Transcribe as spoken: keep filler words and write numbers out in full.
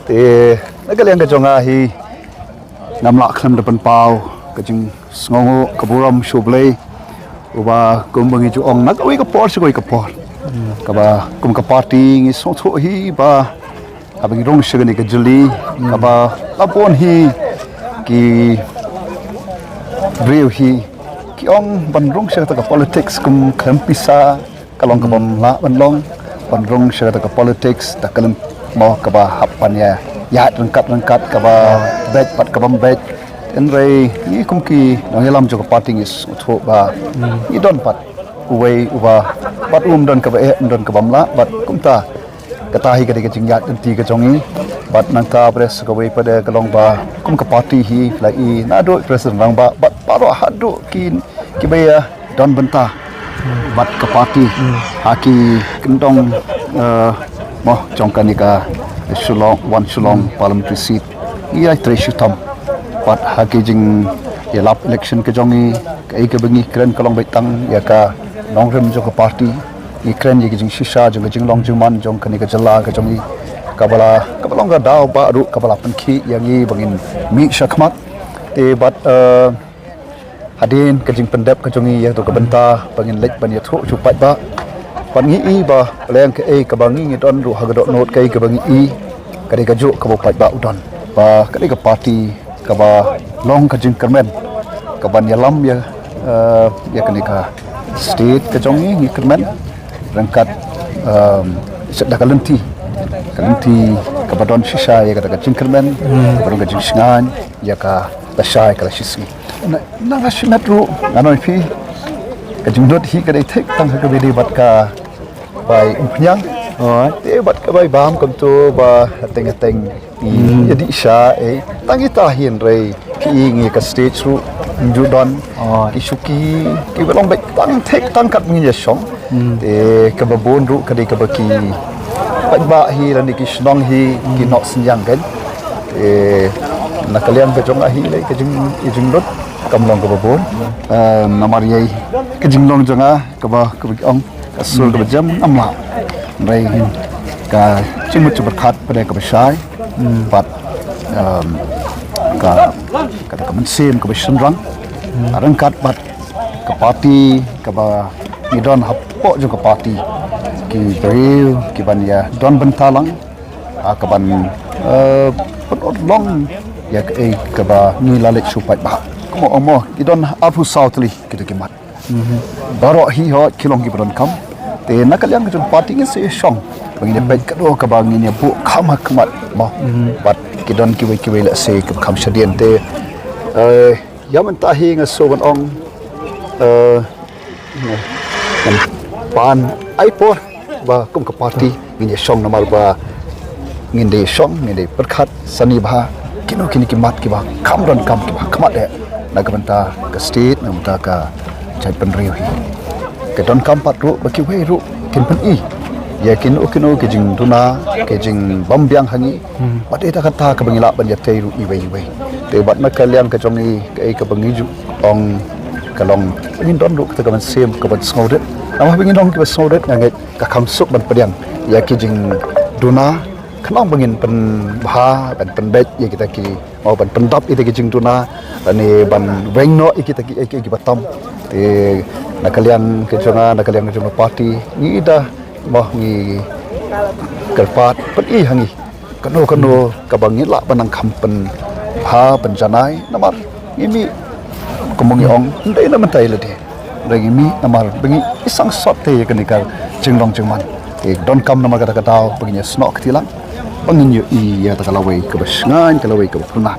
Te na ka liang ka jong nga hi, ngam lah khlem da pynpaw ka jingsngewnguh, ka burom sha U Blei, uba kumba ngi ju ong na kawei ka por sha kawei ka por, kaba kum ka party ngi sngewthuh hi ba haba ngi rung sha kane ka jylli, kaba la bun hi ki briew hi ki ong ban rung sha kata ka politics kum khlem pisa, ka long kaba ym lah ban long, ban rung sha kata ka politics da ka lynti mo kaba hap ban ïa ïaid ryngkat ryngkat, kaba beit bad kaba ym beit. Hynrei ngi kum ki nongïalam jong ka party ngi sngewthuh ba ngi don pat uwei uba, bad um don kaba eh, um don kaba ym lah, bad kumta kata hi ka dei ka jingïaid lynti ka jong ngi. Bad nangta bad sa kawei pat ka long ba kum ka party hi, la i naduh President Rangbah bad baroh haduh ki, kiba ïa don bynta bad ka party ha ki kyndong, eh, mo jong kane ka Shillong, One Shillong Parliamentary Seat, ngi ïatrei shitom. Bad ha ki jingïalap election ka jong ngi, kaei kaba ngi kren ka long beit tang ïa ka nongrim jong ka party. Ngi kren ïa ka jingshisha jong ka jinglong jingman jong kane ka jylla ka jong ngi, kaba la, kaba long ka daw ba ruh kaba la pynkhih ïa ngi ba ngin mih shakhmat. Te bad, eh, hadien ka jingpyndep ka jong ngi ïa kato ka bynta ba ngin leit ban ïathuh sha u paidbah, bad ngi i ba leng kaei kaba ngi, ngi don ruh ha ka dohnud, kaei kaba ngi i ka dei kajuh kaba u paidbah u don, ba ka dei ka party kaba long ka jingkyrmen kaban ïalam ïa, eh, ïa kane ka state ka jong ngi. Ngi kyrmen ryngkat, ehm, sha da ka lynti, ka lynti kaba don shisha ïa kata ka jingkyrmen, kaba don ka jingshngaiñ ïa ka lashai ka lashisngi. Na, na ka shimet ruh ngan ong ïa phi, ka jinglut hi ka dei thik tang ha kaba ïadei bad ka bai umphniang. Te bad ka bai bam kumto ba hateng hateng i ïa dih sha, eh, tang ita hi, hynrei ki i ngi ka stage ruh ngi ju don ki shuki kiba long beit tang thik tang kat ba ngin ïa shong. Te kaba bun ruh ka dei kaba ki paidbah hi lane ki shnong hi ki noh synñiang kan. Te na ka liang ka jong nga hi lei ka jing, i jinglut kam long kaba bun. Eh, namar ïa ka jinglong jong nga kaba, kaba ki ong ka sur kaba jem ngam lah. Hynrei ka jingmut jingpyrkhat pat kaba shai. Bad, em, ka, kata ka mynsiem kaba shynrang ryngkat bad ka party kaba ngi don hapoh jong ka party, ki briew kiban ïa don bynta lang, ah, kaban, eh, pynurlong ïa kaei kaba ngi la leit sha u paidbah. Kumno ong mo, ki don arphew saw tylli kita ki mat. Baroh hi hooid ki long kiba donkam. Te na ka liang ka jong party ngin sa ïa shong ba ngin ïa peit kano kaba ngin ïa buh kham ha khmat mo. Bad ki don kiwei kiwei lehse kiba kham shadien. Te, eh, ïa mynta hi nga shu ban ong, eh, ngan pan ai por ba kum ka party ngin ïa shong namar ba ngin dei shong, ngin dei pyrkhat sani bha kino kine ki mat kiba kham donkam, kiba kham dei na ka bynta ka state, na ka bynta ka jaitbynriew hi. Ka donkam pat ruh ba kiwei ruh kin pyni ïa kino kino ki jingduna, ki jingbym biang ha ngi. Bad ita kata kaba ngi lah ban ïatei ruh iwei iwei. Te bad na ka liang ka jong ngi kaei kaba ngi ju ong ka long ngin don ruh kata ka mynsiem kaba sngewrit. Namar ba ngin ong kiba sngewrit nga ngeit ka kham suk ban pdiang ïa ki jingduna, khnang ba ngin pynbha, ban pynbeit ïa kita ki, mo ban pyndap ïa kita ki jingduna, lane ban weng noh ïa kita ki, ïa ki, ïa ki batam. Te na ka liang ka jong nga, na ka liang ka jong ka party, ngi da, mo ngi kyrpad pyni ha ngi kano kano kaba ngi lah ban nang kham pynbha pynjanai namar ngi mih, kumba ngi ong, ym dei na mynta ïa lade. Hynrei ngi mih namar ba ngi i sangsot te ïa kane ka jinglong jingman. Te donkam namar kata ka daw ba ngin ïa snoh kti lang, ba ngin ïohi ïa kata ka lawei kaba shngaiñ, ka lawei kaba pynah.